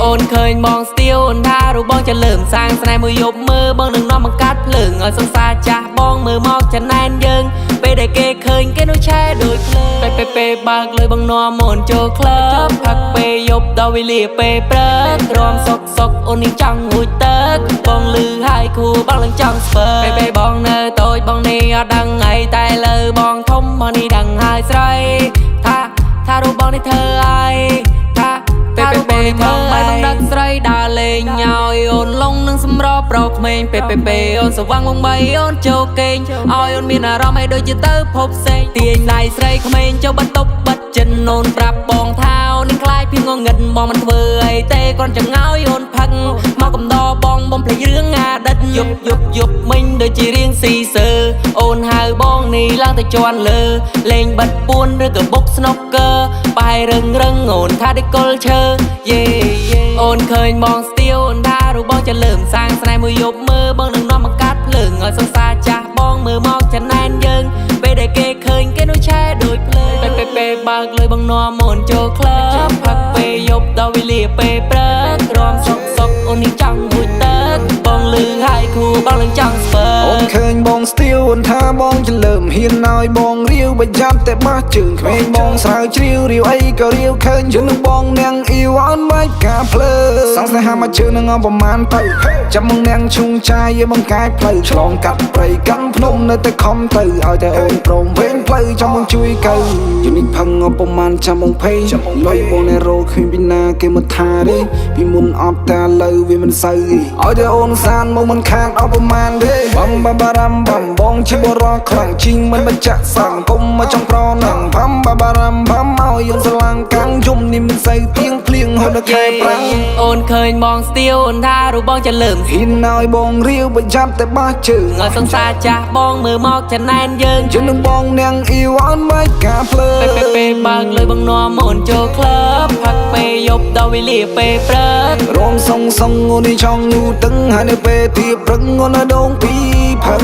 អូនឃើញបងស្ទៀវអូនថារូបបងចលើមសាងស្នេហ៍មួយយប់មើលបងនឹងនាំបង្កាត់ភ្លើងឲ្យសង្សារចាស់បងមើលមកចំណែនយើងពេលដែលគេឃើញគេនោះឆែដូចភ្លើងពេលពេលពេលបើកលុយបងនាំអូនចូលក្លឹបផឹកពេលយប់ដល់វេលាពេលព្រឹករំសុកសុកអូននេះចង់ងួចទឹកបងលឺហើយគួបងនឹងចង់ស្ពើពេលពេលបងនៅតូចបងនេះអត់ដឹងអីតែលើបងធំបងនេះដឹងហើយស្រីថាថារូបបងនេះធ្វើអីថាពេលពេលពេលបងបាយបងដឹកស្រីដើរលេងឲ្យអូនលងនឹងសម្របប្រក្មេងពេលពេលពេលអូនស្វាងបងបីអូនចូលគេងឲ្យអូនមានអារម្មណ៍ឲ្យដូចជាទៅភពផ្សេងទាញដៃស្រីក្មេងចូលបន្ទប់បិទចិនអូនប្រាប់បងថាអូននឹងខ្លាចពីងងឹតបងមិនធ្វើអីទេគ្រាន់ចង្អោយអូនផឹកមកកំដរបងបំភ្លេចរឿងអាដិតយប់យប់យប់មិញដូចជារៀងស៊ីសើអូនហៅបងនេះឡើងទៅជន់លើលេងបិទពួនឬក៏បុកស្នុកកើបាយរឹងរឹងអូនថាដូចគល់ឈើយេយេអូនឃើញបងស្ទៀវអូនថារូបបងចលើមសាងស្នេហ៍មួយយប់មើលបងនឹងនាំបង្កាត់ភ្លើងឲ្យសង្សារចាស់បងមើលមកចំណែនយើងពេលដែលគេឃើញគេនោះឆែដូចភ្លើងពេលពេលពេលបើកលុយបងនាំអូនចូលក្លឹបផឹកពេលយប់ដល់វេលាពេលព្រឹករំសុកសុកអូននេះចង់ងួចទឹកបងលឺហើយគូបងនឹងចង់ស្ពើ អូនឃើញបងស្ទៀវអូនថាបងចលើមហ៊ានឲ្យបងរាវប្រយ័ត្នតែបាសជើងក្មេងបងស្រាវជ្រាវរាវអីក៏រាវឃើញយើងនឹងបងនាងអ៊ីវអូនបាច់ការភ្លើសងស្នេហាមកជឿនឹងអប្រមាណទៅចាំមកនាងឈុងចាយយើងបង្កាយផ្លូវឆ្លងកាត់ព្រៃកាន់ភ្នំនៅតែខំទៅឲ្យតែអូនព្រមវែងផ្លូវចាំបងជួយកៅយនេះផឹងអប្រមាណចាំបងភ័យលុយបងណែរោគ្មានពីណាគេមកថាទេពីមុនអត់តែឥឡូវវាមិនសូវទេឲ្យតែអូនសានមកមិនខានអប្រមាណទេបំបាបារ៉ាំបំបងជាបរោះខ្លាំងជាងមិនបញ្ចាក់សងគុំមកចង់ប្រណងបំបាបារ៉ាំបំឲ្យអូនស្រឡាំងកាំងយំនេះមិនសូវទៀងភ្លៀងហូតដល់ខែប្រាំង អូនឃើញបងស្ទៀវអូនថារូបបងចលើម ហ៊ានឲ្យបងរាវប្រយ័ត្នតែបាសជើង ឲ្យសង្សារចាស់បងមើលមកចំណែនយើង យើងនឹងបងនាងអ៊ីវអូនបាច់ការភ្លើ ពេលពេលពេលបើកលុយបងនាំអូនចូលក្លឹបផឹកពេលយប់ដល់វេលាពេលព្រឹក រំសងសងអូននេះចង់នូតឹងហើយនៅពេលទីប្រឹងអូននៅដងពីផឹង